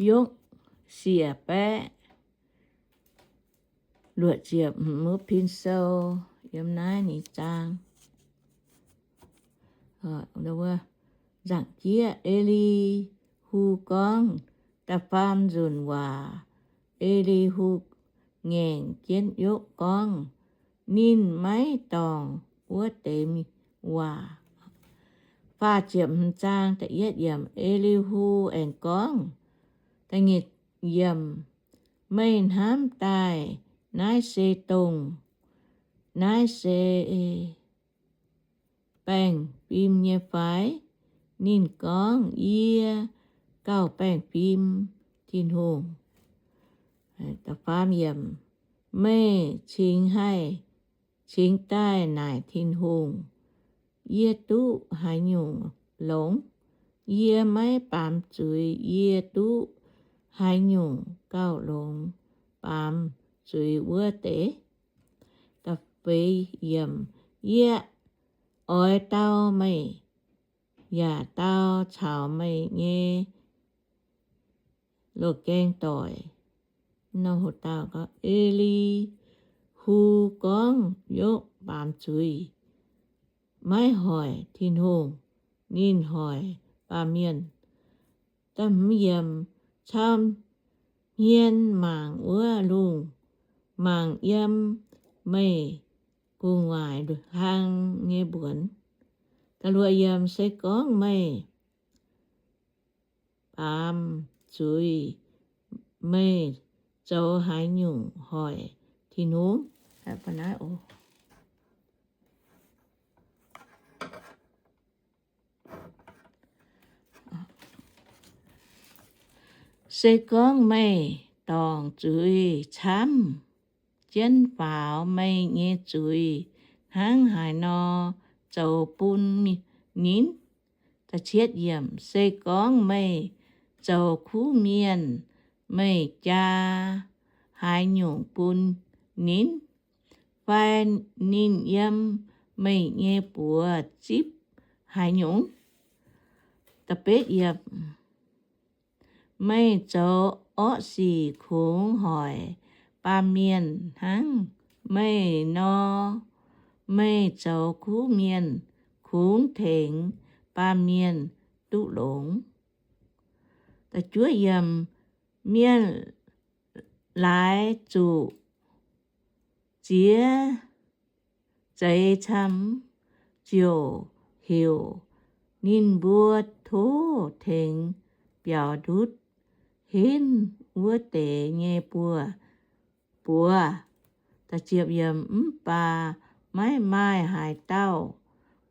yopv siec baeqv luoqc ziepc hmz wuov pin sou yiem naaiv nyei zaang. Nzangc-jieqv, E^li^hu gorngv da'faam nzunc waac. E^li^hu ngaengc jienv yopv gorngv ninh maiv dorngc wuov deix waac. Faah ziepc hmz zaang da'yietv yiemc. E^li^hu aengx gorngv, da'nyeic yiemc, Meih hnamv daaih naaiv se dongh, naaiv se baengh fim nyei fai? Ninh gorngv, Yie gauh baengh fim, Tin-Hungh. Meih cingx haih, cingx daaih naaic Tin-Hungh, Yie duqv haaix nyungc longx? Yie maiv baamz zuiz. Yie duqv haaix nyungc gauh longx baamz zuiz wuov deix? Da'feix yiemc. Yie oix dau meih, yaac dau caux meih nyei loz-gaeng doic. E^li^hu gorngv yopv baamz zuiz, maiv hoic Tin-Hungh. Ninh hoic baamh mienh. Da'hmz yiemc. Cau hmien mangc wuov lungh, mangc yiem meih gu'nguaaic hlang nyei mbuonx. Da'luoqc yiemc. Se gorngv meih baamz zuiz, meih zoux haaix nyungc hoic Tin-Hungh? Se gorngv meih dorngc zuiz camv jienv faaux, meih nyei zuiz hnangv haaix nor zoux bun ninh? Se gorngv meih zoux kuv mienh, meih jaa haaix nyungc bun ninh? Fai ninh yiem meih nyei buoz zipv haaix nyungc? Meih zoux orqv sic kungx hoic baamh mienh hnangv meih nor, meih zoux kuv mienh kungx tengx baamh mienh duqv longx. Mienh laaix zuqc ziex zeix camv ziouc heuc ninh mbuo tov tengx biaux ndutv henv wuov deix nyei buoz. Mv baac maiv maaih haaix dauh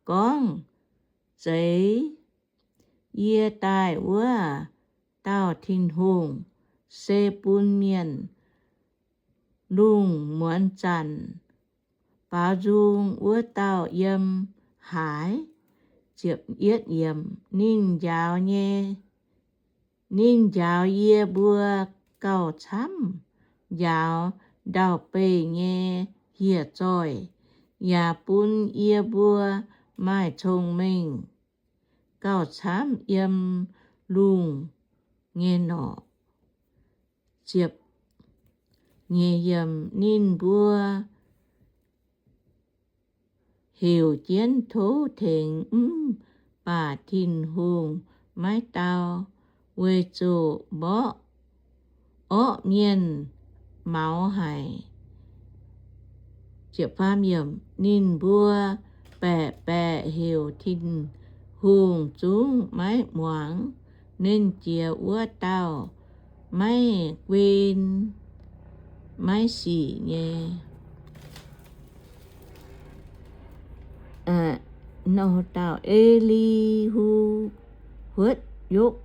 gorngv, Zeiz yie daaih wuov dauh Tin-Hungh, se bun mienh lungh muonz zanc baaux nzung wuov dauh yiem haaix? Ninh njaaux nyei, ninh njaaux yie mbuo gauh camv, njaaux ndau-beih nyei hieh zoih, yaac bun yie mbuo maaih cong-mengh gauh camv yiem lungh nyei norqc. Ninh mbuo heuc jienv tov tengx, mv baac Tin-Hungh maiv dau, weic zuqc mborqv orqv mienh maux haic. Ninh mbuo baeqc baeqc heuc Tin-Hungh zungv maiv muangx. Nernh Jiex wuov dauh maiv guen maiv sic nyei. Dauh E^li^hu huotv Yopv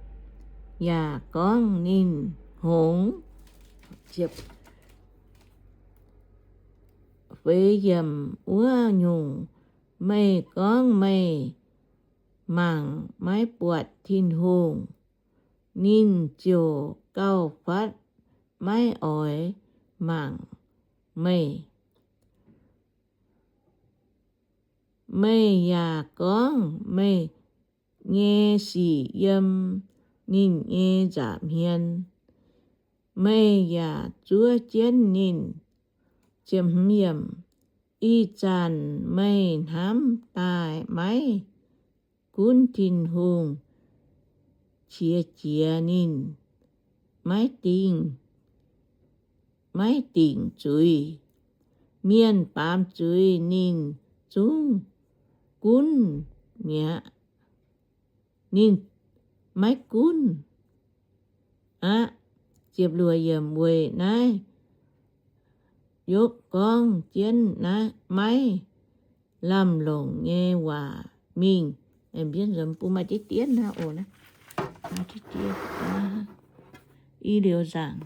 yaac gorngv ninh hngongx. Feix yiemc. Wuov nyungc, meih gorngv meih mangc maiv buatc Tin-Hungh, ninh ziouc gauh fatv maiv oix mangc meih. Meih yaac gorngv meih nyei sic yiem ninh nyei nza'hmien. meih yaac zuov jienv ninh. Ih zanc meih hnamv daaih maiv gunv Tin-Hungh qiex jiez ninh, maiv dingc, maiv dingc zuiz. Mienh baamz zuiz ninh zungv gunv mi'aqv. Ninh maiv gunv aqv. Weic naaiv yopv gorngv jienv naaiv maiv lamh longc nyei waac mingh. Bun maaih diqv dien aqv oc. I liuz nzaangc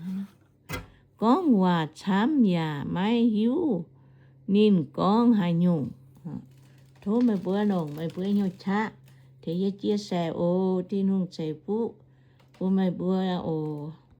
gorngv waac camv yaac maiv hiuv ninh gorngv haaix nyungc. Tov meih mbuo longc meih mbuo nyei qaqv tengx yie chia sẻ oc. Tin-Hungh ceix fuqv bun meih mbuo oc.